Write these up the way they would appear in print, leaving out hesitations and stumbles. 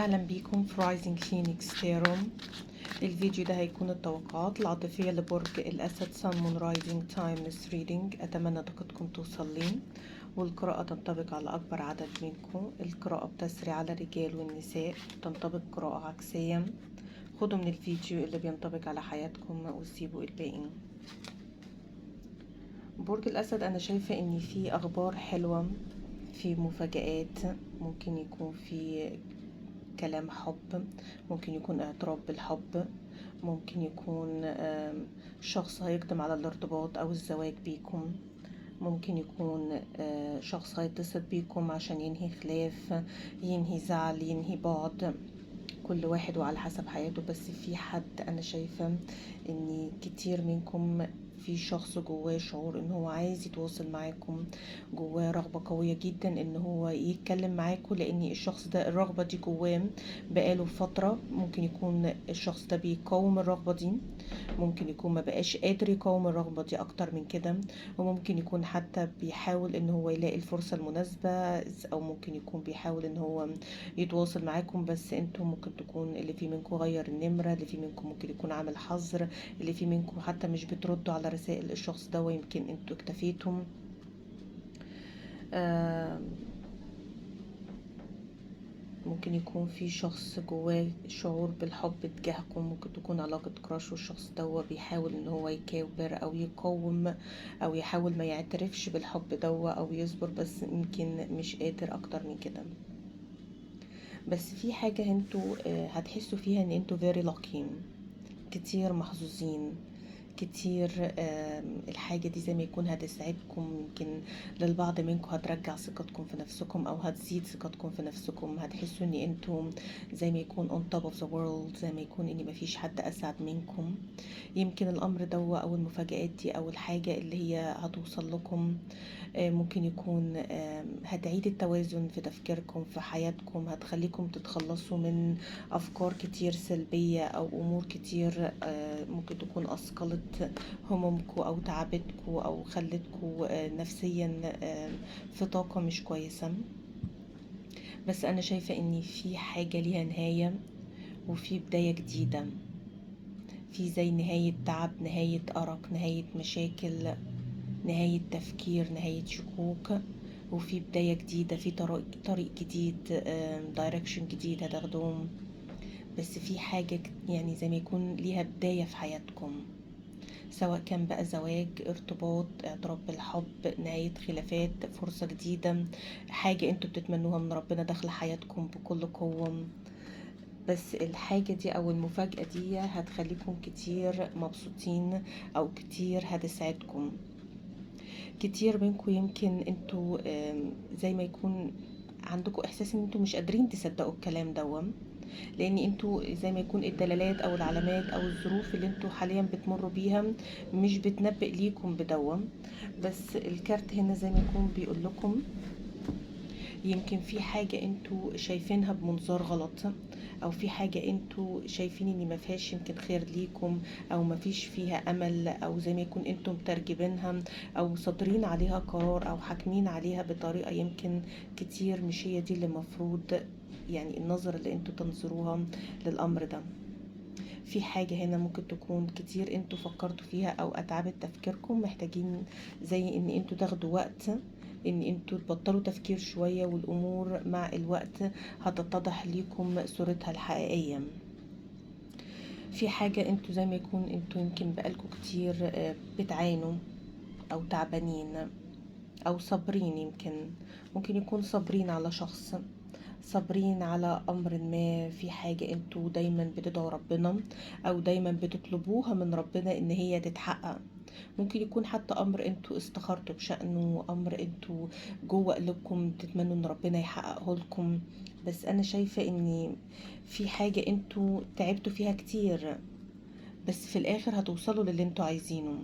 أهلا بيكم في Rising Phoenix Tarot. الفيديو ده هيكون التوقعات العاطفية لبرج الأسد، Sun، Moon، Rising، Timeless Reading. أتمنى طاقتكم توصل لي والقراءة تنطبق على أكبر عدد منكم. القراءة بتسري على الرجال والنساء، تنطبق قراءة عكسية. خدوا من الفيديو اللي بينطبق على حياتكم وسيبوا الباقي. برج الأسد، أنا شايفة إن في أخبار حلوة، في مفاجآت، ممكن يكون في كلام حب، ممكن يكون اعتراف بالحب، ممكن يكون شخص هيقدم على الارتباط أو الزواج بيكم، ممكن يكون شخص هيتصل بيكم عشان ينهي خلاف، ينهي زعل، ينهي بعد. كل واحد وعلى حسب حياته، بس في حد انا شايفة ان كتير منكم في شخص جواه شعور ان هو عايز يتواصل معاكم، جواه رغبة قوية جدا ان هو يتكلم معاكم، لان الشخص ده الرغبة دي جواه بقاله فترة. ممكن يكون الشخص ده بيقاوم الرغبة دي، ممكن يكون ما بقاش قادر يقاوم الرغبة دي اكتر من كده، وممكن يكون حتى بيحاول ان هو يلاقي الفرصة المناسبة، او ممكن يكون بيحاول ان هو يتواصل معاكم، بس انتوا ممكن تكون اللي في منكم غير النمرة، اللي في منكم ممكن يكون عامل حظر، اللي في منكم حتى مش بتردوا على رسائل الشخص ده، ويمكن انتوا اكتفيتم. ممكن يكون في شخص جواه شعور بالحب تجاهكم، ممكن تكون علاقة crush، والشخص ده بيحاول ان هو يكابر او يقاوم او يحاول ما يعترفش بالحب ده او يصبر، بس يمكن مش قادر اكتر من كده. بس في حاجة انتوا هتحسوا فيها ان انتوا very lucky، كتير محظوظين كتير. الحاجة دي زي ما يكون هتسعدكم، يمكن للبعض منكم هترجع ثقتكم في نفسكم او هتزيد ثقتكم في نفسكم. هتحسوا ان انتم زي ما يكون on top of the world، زي ما يكون ان مفيش حد اسعد منكم. يمكن الامر ده او المفاجآت دي او الحاجة اللي هي هتوصل لكم ممكن يكون هتعيد التوازن في تفكيركم، في حياتكم، هتخليكم تتخلصوا من أفكار كتير سلبية أو أمور كتير ممكن تكون أثقلت همومكم أو تعبتكم أو خلتكم نفسيا في طاقة مش كويسة. بس أنا شايفة إن في حاجة ليها نهاية وفي بداية جديدة، في زي نهاية تعب، نهاية أرق، نهاية مشاكل، نهاية تفكير، نهاية شكوك، وفي بداية جديدة، في طريق جديد، direction جديد هتاخدوه. بس في حاجة يعني زي ما يكون ليها بداية في حياتكم، سواء كان بقى زواج، ارتباط، اعتراف بالحب، نهاية خلافات، فرصة جديدة، حاجة انتوا بتتمنوها من ربنا داخل حياتكم بكل قوة. بس الحاجة دي او المفاجأة دي هتخليكم كتير مبسوطين او كتير هتسعدكم. كتير منكم يمكن انتوا زي ما يكون عندكم احساس ان انتوا مش قادرين تصدقوا الكلام دوا، لان انتوا زي ما يكون الدلالات او العلامات او الظروف اللي انتوا حاليا بتمروا بيها مش بتنبئ ليكم بدوا. بس الكارت هنا زي ما يكون بيقول لكم يمكن في حاجة انتوا شايفينها بمنظار غلط، او في حاجة انتوا شايفين ان ما فيهاش يمكن خير ليكم او ما فيش فيها امل، او زي ما يكون انتوا مترجمينها او صادرين عليها قرار او حاكمين عليها بطريقة يمكن كتير مش هي دي اللي المفروض، يعني النظرة اللي انتوا تنظروها للامر ده. في حاجة هنا ممكن تكون كتير انتوا فكرتوا فيها او اتعبت تفكيركم، محتاجين زي ان انتوا تاخدوا وقت ان انتوا تبطلوا تفكير شوية، والامور مع الوقت هتتضح ليكم صورتها الحقيقية. في حاجة انتوا زي ما يكون انتوا يمكن بقالكوا كتير بتعانوا او تعبانين او صابرين، يمكن ممكن يكون صابرين على شخص، صابرين على امر ما. في حاجة انتوا دايما بتدعوا ربنا او دايما بتطلبوها من ربنا ان هي تتحقق. ممكن يكون حتى امر انتوا استخرتوا بشأنه، امر انتوا جوه قلوبكم تتمنوا ان ربنا يحققه لكم. بس انا شايفة ان في حاجة انتوا تعبتوا فيها كتير، بس في الاخر هتوصلوا للي انتوا عايزينه.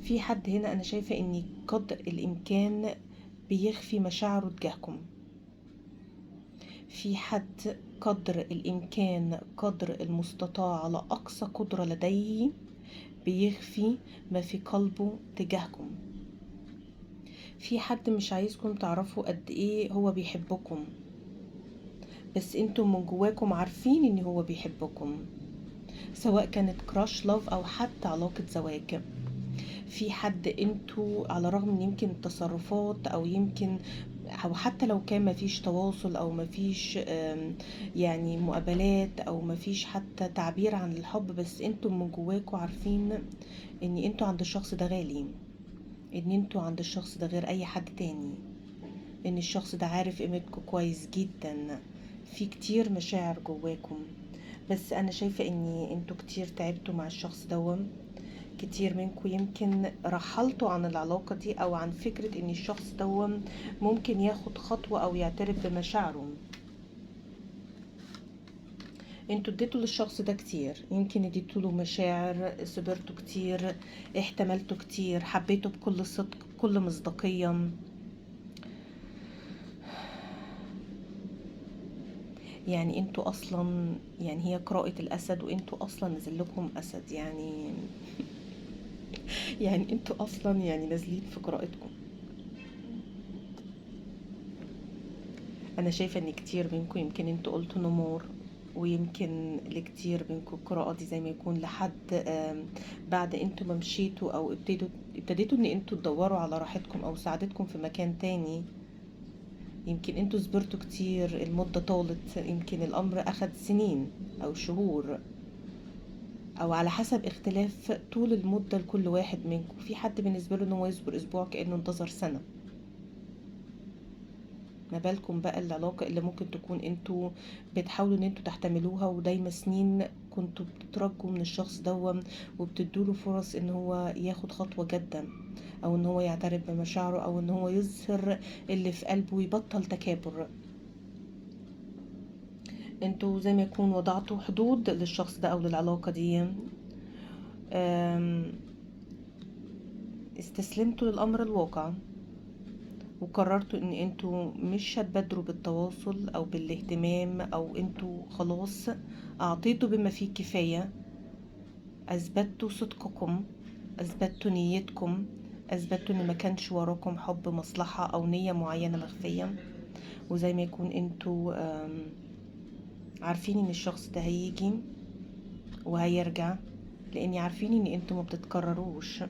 في حد هنا انا شايفة ان قدر الامكان بيخفي مشاعره تجاهكم. في حد قدر الامكان، قدر المستطاع، على اقصى قدرة لديه بيخفي ما في قلبه تجاهكم. في حد مش عايزكم تعرفوا قد ايه هو بيحبكم، بس انتم من جواكم عارفين ان هو بيحبكم، سواء كانت crush love او حتى علاقة زواج. في حد انتوا على الرغم من يمكن التصرفات او يمكن او حتى لو كان مفيش تواصل او مفيش يعني مقابلات او مفيش حتى تعبير عن الحب، بس انتوا من جواكوا عارفين ان انتوا عند الشخص ده غالي، ان انتوا عند الشخص ده غير اي حد تاني، ان الشخص ده عارف قيمتكم كويس جدا. في كتير مشاعر جواكم، بس انا شايفة ان انتوا كتير تعبتوا مع الشخص ده، كتير منكم يمكن رحلتوا عن العلاقة دي او عن فكرة ان الشخص ده ممكن ياخد خطوة او يعترف بمشاعره. انتوا اديتوا للشخص ده كتير، يمكن اديتوا له مشاعر، صبرتوا كتير، احتملتوا كتير، حبيتوا بكل صدق بكل مصداقية. يعني انتوا اصلا، يعني هي قراءة الاسد وانتوا اصلا نزل لكم اسد، يعني انتوا اصلا يعني نازلين في قراءتكم. انا شايفة ان كتير منكم يمكن انتوا قلتوا no more، ويمكن لكتير منكم القراءة دي زي ما يكون لحد بعد انتوا ما مشيتوا او ابتديتوا ان انتوا تدوروا على راحتكم او سعادتكم في مكان تاني. يمكن انتوا صبرتوا كتير، المدة طالت، يمكن الامر اخد سنين او شهور او على حسب اختلاف طول المدة لكل واحد منكم. في حد بالنسبة له ان هو يصبر اسبوع كأنه انتظر سنة، ما بالكم بقى العلاقة اللي ممكن تكون انتوا بتحاولوا ان انتوا تحتملوها ودايما سنين كنتوا بتترجوا من الشخص دون وبتدوله فرص ان هو ياخد خطوة جادة او ان هو يعترف بمشاعره او ان هو يظهر اللي في قلبه ويبطل تكابر. انتوا زي ما يكون وضعتوا حدود للشخص ده او للعلاقة دي، استسلمتوا للأمر الواقع وقررتوا ان انتوا مش هتبادروا بالتواصل او بالاهتمام، او انتوا خلاص اعطيتوا بما فيه الكفاية، اثبتوا صدقكم، اثبتوا نيتكم، اثبتوا ان ما كانش وراكم حب مصلحة او نية معينة مخفية. وزي ما يكون انتوا عارفين ان الشخص ده هيجي وهيرجع، لاني عارفين ان انتوا ما بتتكرروش،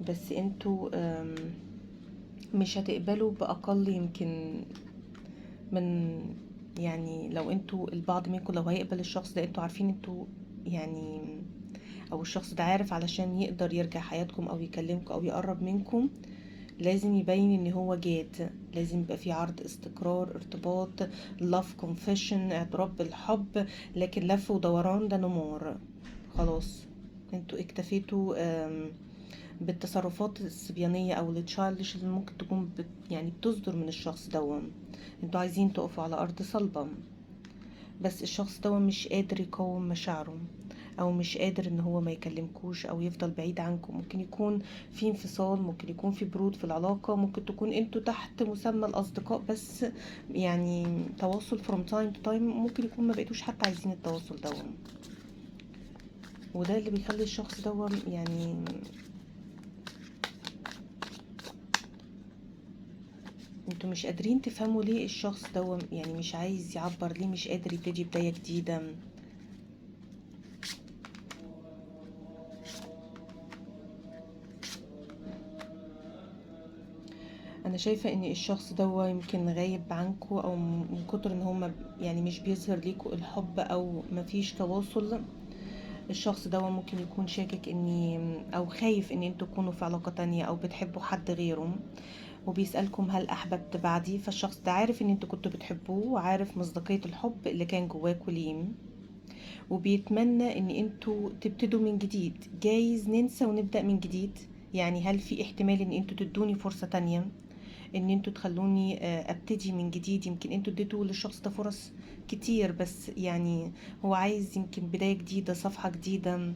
بس انتوا مش هتقبلوا باقل يمكن من، يعني لو انتوا البعض منكم لو هيقبل الشخص ده انتوا عارفين انتوا يعني، او الشخص ده عارف علشان يقدر يرجع حياتكم او يكلمكم او يقرب منكم لازم يبين ان هو جاد، لازم يبقى في عرض استقرار، ارتباط، love confession، اعتراف بالحب. لكن لف ودوران ده no more، خلاص انتوا اكتفيتوا بالتصرفات الصبيانية او ال childish اللي ممكن تكون يعني بتصدر من الشخص دون. انتوا عايزين تقفوا على ارض صلبة، بس الشخص دون مش قادر يقاوم مشاعره، او مش قادر ان هو ما يكلمكوش او يفضل بعيد عنكم. ممكن يكون في انفصال، ممكن يكون في برود في العلاقة، ممكن تكون انتوا تحت مسمى الاصدقاء بس يعني تواصل from time to time، ممكن يكون ما بقيتوش حتى عايزين التواصل دون، وده اللي بيخلي الشخص دون يعني انتوا مش قادرين تفهموا ليه الشخص ده يعني مش عايز يعبر، ليه مش قادر يبتدي بداية جديدة. انا شايفة ان الشخص ده يمكن غايب عنكو، او من كتر ان هما يعني مش بيظهر ليكو الحب او مفيش تواصل، الشخص ده ممكن يكون شاكك اني او خايف ان انتوا تكونوا في علاقة تانية او بتحبوا حد غيره، وبيسألكم هل أحببت بعدي. فالشخص ده عارف ان انتوا كنتوا بتحبوه وعارف مصداقية الحب اللي كان جواكوا ليه، وبيتمنى ان انتوا تبتدوا من جديد. جايز ننسى ونبدأ من جديد، يعني هل في احتمال ان انتوا تدوني فرصة تانية، ان انتوا تخلوني ابتدي من جديد؟ يمكن انتوا اديتوا للشخص ده فرص كتير، بس يعني هو عايز يمكن بداية جديدة، صفحة جديدة،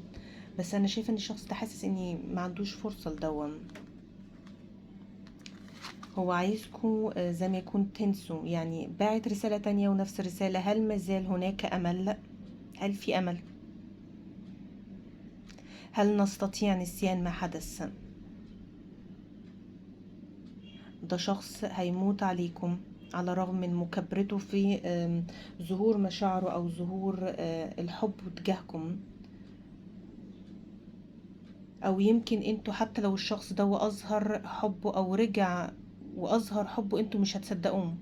بس انا شايفة ان الشخص ده حاسس اني ما عندوش فرصة لدون. هو عايزكو زي ما يكون تنسوا، يعني باعت رسالة تانية ونفس الرسالة، هل ما زال هناك أمل؟ لا. هل في أمل؟ هل نستطيع نسيان ما حدث؟ ده شخص هيموت عليكم، على الرغم من مكابرته في ظهور مشاعره أو ظهور الحب تجاهكم. أو يمكن انتوا حتى لو الشخص ده أظهر حبه أو رجع وأظهر حبه انتوا مش هتصدقوه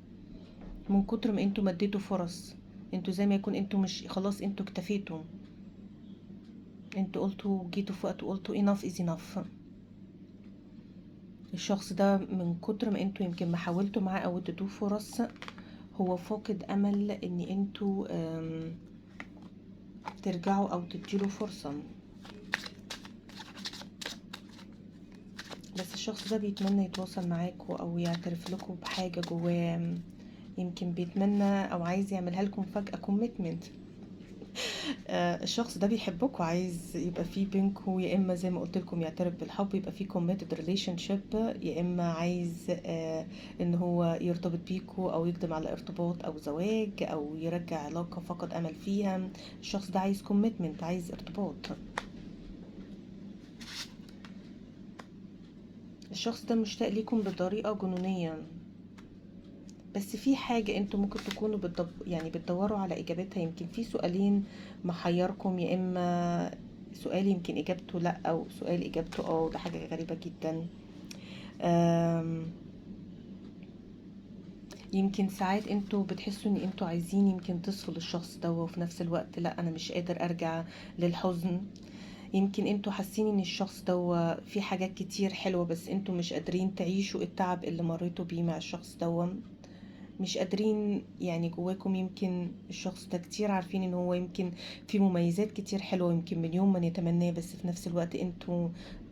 من كتر ما انتوا مديتوا فرص. انتوا زي ما يكون انتوا مش خلاص، انتوا اكتفيتوا، انتوا قلتوا جيتوا في وقت وقلتوا enough is enough. الشخص ده من كتر ما انتوا يمكن ما حاولتوا معاه او اديتوه فرص، هو فاقد امل ان انتوا ترجعوا او تديله فرصة. بس الشخص ده بيتمنى يتواصل معاكوا او يعترف لكم بحاجة جواه، يمكن بيتمنى او عايز يعملها لكم فجأة commitment. الشخص ده بيحبكوا، عايز يبقى في بينكوا، يا اما زي ما قلت لكم يعترف بالحب يبقى في committed relationship، يا اما عايز ان هو يرتبط بيكوا او يقدم على ارتباط او زواج او يرجع علاقة فقد امل فيها. الشخص ده عايز commitment، عايز ارتباط. الشخص ده مشتاق ليكم بطريقة جنونية، بس في حاجة انتوا ممكن تكونوا بتدوروا على اجابتها. يمكن في سؤالين محيركم، يا اما سؤال يمكن اجابته لا او سؤال اجابته اه، وده حاجة غريبة جدا. يمكن ساعات انتوا بتحسوا ان انتوا عايزين يمكن تصفوا للشخص ده، وفي نفس الوقت لا انا مش قادر ارجع للحزن. يمكن انتوا حاسين ان الشخص ده في حاجات كتير حلوة، بس انتوا مش قادرين تعيشوا التعب اللي مريتوا بيه مع الشخص ده، مش قادرين جواكم. يمكن الشخص ده كتير عارفين ان هو يمكن في مميزات كتير حلوة، يمكن من يوم ما نتمناه، بس في نفس الوقت انتوا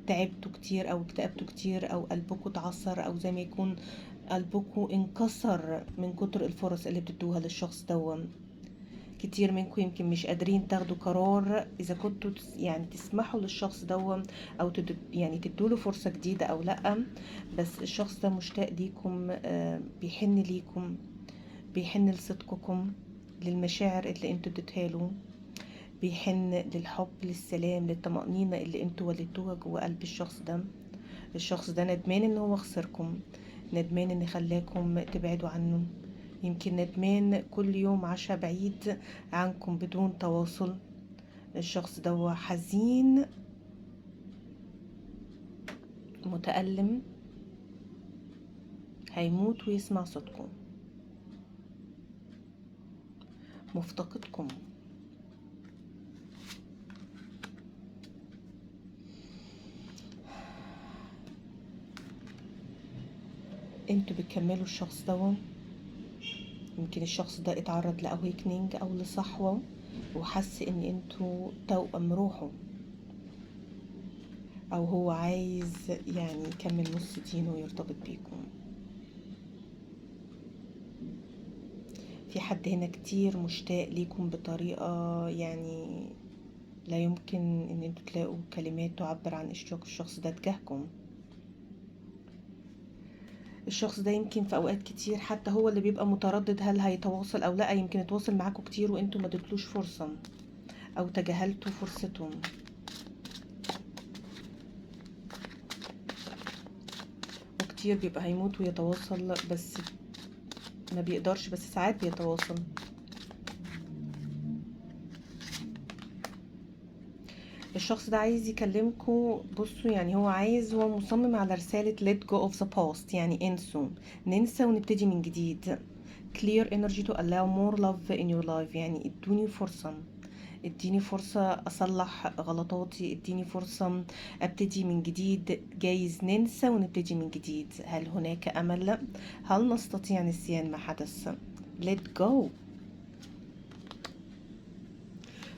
تعبتوا كتير او اكتئبتوا كتير او قلبكم اتعصر، او زي ما يكون قلبكم انكسر من كتر الفرص اللي بتدوها للشخص ده. كتير منكم يمكن مش قادرين تاخدوا قرار اذا كنتوا تسمحوا للشخص ده او تدوله فرصة جديدة او لا. بس الشخص ده مشتاق ليكم، بيحن ليكم، بيحن لصدقكم، للمشاعر اللي انتوا اديتوها له، بيحن للحب، للسلام، للطمأنينة اللي انتوا ولدتوها جوه قلب الشخص ده. الشخص ده ندمان ان هو خسركم، ندمان ان خلاكم تبعدوا عنه، يمكن ندمان كل يوم عشا بعيد عنكم بدون تواصل. الشخص ده حزين، متألم، هيموت ويسمع صوتكم، مفتقدكم. انتوا بتكملوا الشخص ده. يمكن الشخص ده اتعرض ل awakening او لصحوة وحس ان انتوا توأم روحه، او هو عايز يكمل نص دينه ويرتبط بيكم. في حد هنا كتير مشتاق ليكم بطريقة لا يمكن ان انتوا تلاقوا كلمات تعبر عن اشتياق الشخص ده تجاهكم. الشخص ده يمكن في اوقات كتير حتى هو اللي بيبقى متردد هل هيتواصل او لا، يمكن يتواصل معاكم كتير وانتوا ما اديتلوش فرصة او تجاهلتوا فرصتهم. وكتير بيبقى هيموت ويتواصل بس ما بيقدرش، بس ساعات بيتواصل. الشخص ده عايز يكلمكم. بصوا هو عايز، هو مصمم على رسالة let go of the past، يعني انسوا، ننسى ونبتدي من جديد. clear energy to allow more love in your life، يعني ادوني فرصة، اديني فرصة اصلح غلطاتي، اديني فرصة ابتدي من جديد. جايز ننسى ونبتدي من جديد. هل هناك امل؟ هل نستطيع نسيان ما حدث؟ let go.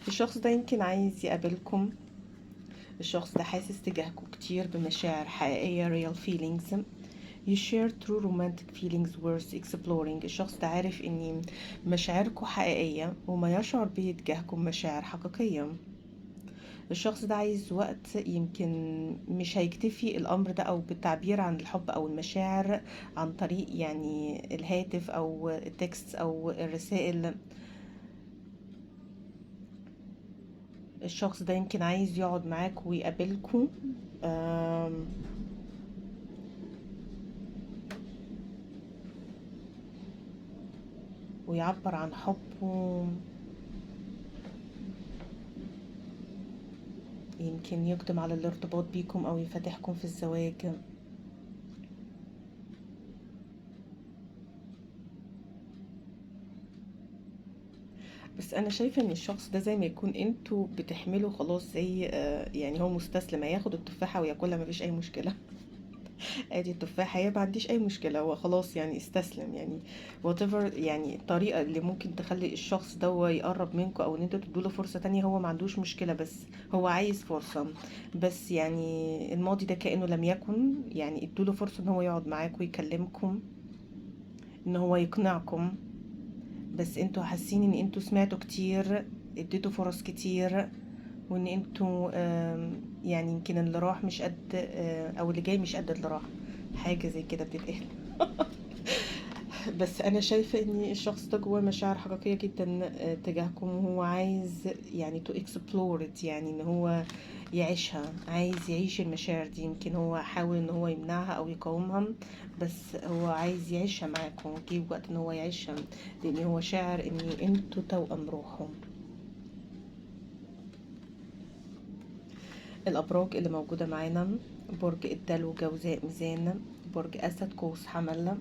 الشخص ده يمكن عايز يقابلكم. الشخص ده حاسس تجاهكم كتير بمشاعر حقيقية، real feelings. You share true romantic feelings worth exploring. الشخص ده عارف ان مشاعركم حقيقية وما يشعر به تجاهكم مشاعر حقيقية. الشخص ده عايز وقت، يمكن مش هيكتفي الأمر ده أو بالتعبير عن الحب أو المشاعر عن طريق الهاتف أو التكست أو الرسائل. الشخص ده يمكن عايز يقعد معاك ويقابلكم. ويعبر عن حبه، يمكن يقدم على الارتباط بيكم او يفتحكم في الزواج. بس انا شايفه ان الشخص ده زي ما يكون انتوا بتحملوا خلاص، زي يعني هو مستسلم، هياخد التفاحة وياكلها مفيش اي مشكلة. ادي التفاحة هي، ما عنديش اي مشكلة، هو خلاص يعني استسلم، يعني whatever، يعني الطريقة اللي ممكن تخلي الشخص ده يقرب منكم او ان انتوا تدوا له فرصة تانية، هو ما عندوش مشكلة، بس هو عايز فرصة بس. يعني الماضي ده كانه لم يكن، يعني ادوا له فرصة ان هو يقعد معاكم ويكلمكم، ان هو يقنعكم، بس انتوا حاسين ان انتوا سمعتوا كتير، اديتوا فرص كتير، وان انتوا يعني يمكن اللي راح مش قد، او اللي جاي مش قد اللي راح، حاجة زي كده بتتقال. بس انا شايفة ان الشخص ده جواه مشاعر حقيقية جدا تجاهكم، وهو عايز يعني to explore it، يعني ان هو يعيشها، عايز يعيش المشاعر دي. يمكن هو حاول ان هو يمنعها او يقاومها، بس هو عايز يعيشها معاكم، جه وقت ان هو يعيشها، لان هو شاعر ان انتوا توأم روحه. الابراج اللي موجودة معانا: برج الدلو، جوزاء، ميزان، برج اسد، قوس، حمل،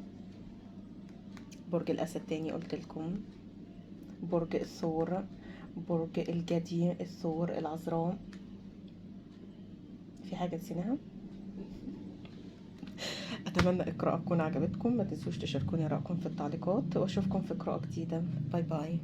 برج الاسد تاني قلت لكم، برج الثور، برج الجدي، الثور، العذراء. في حاجة نسيناها؟ أتمنى القراءة تكون عجبتكم، ما تنسوش تشاركوني رأيكم في التعليقات، وأشوفكم في قراءة جديدة. bye bye.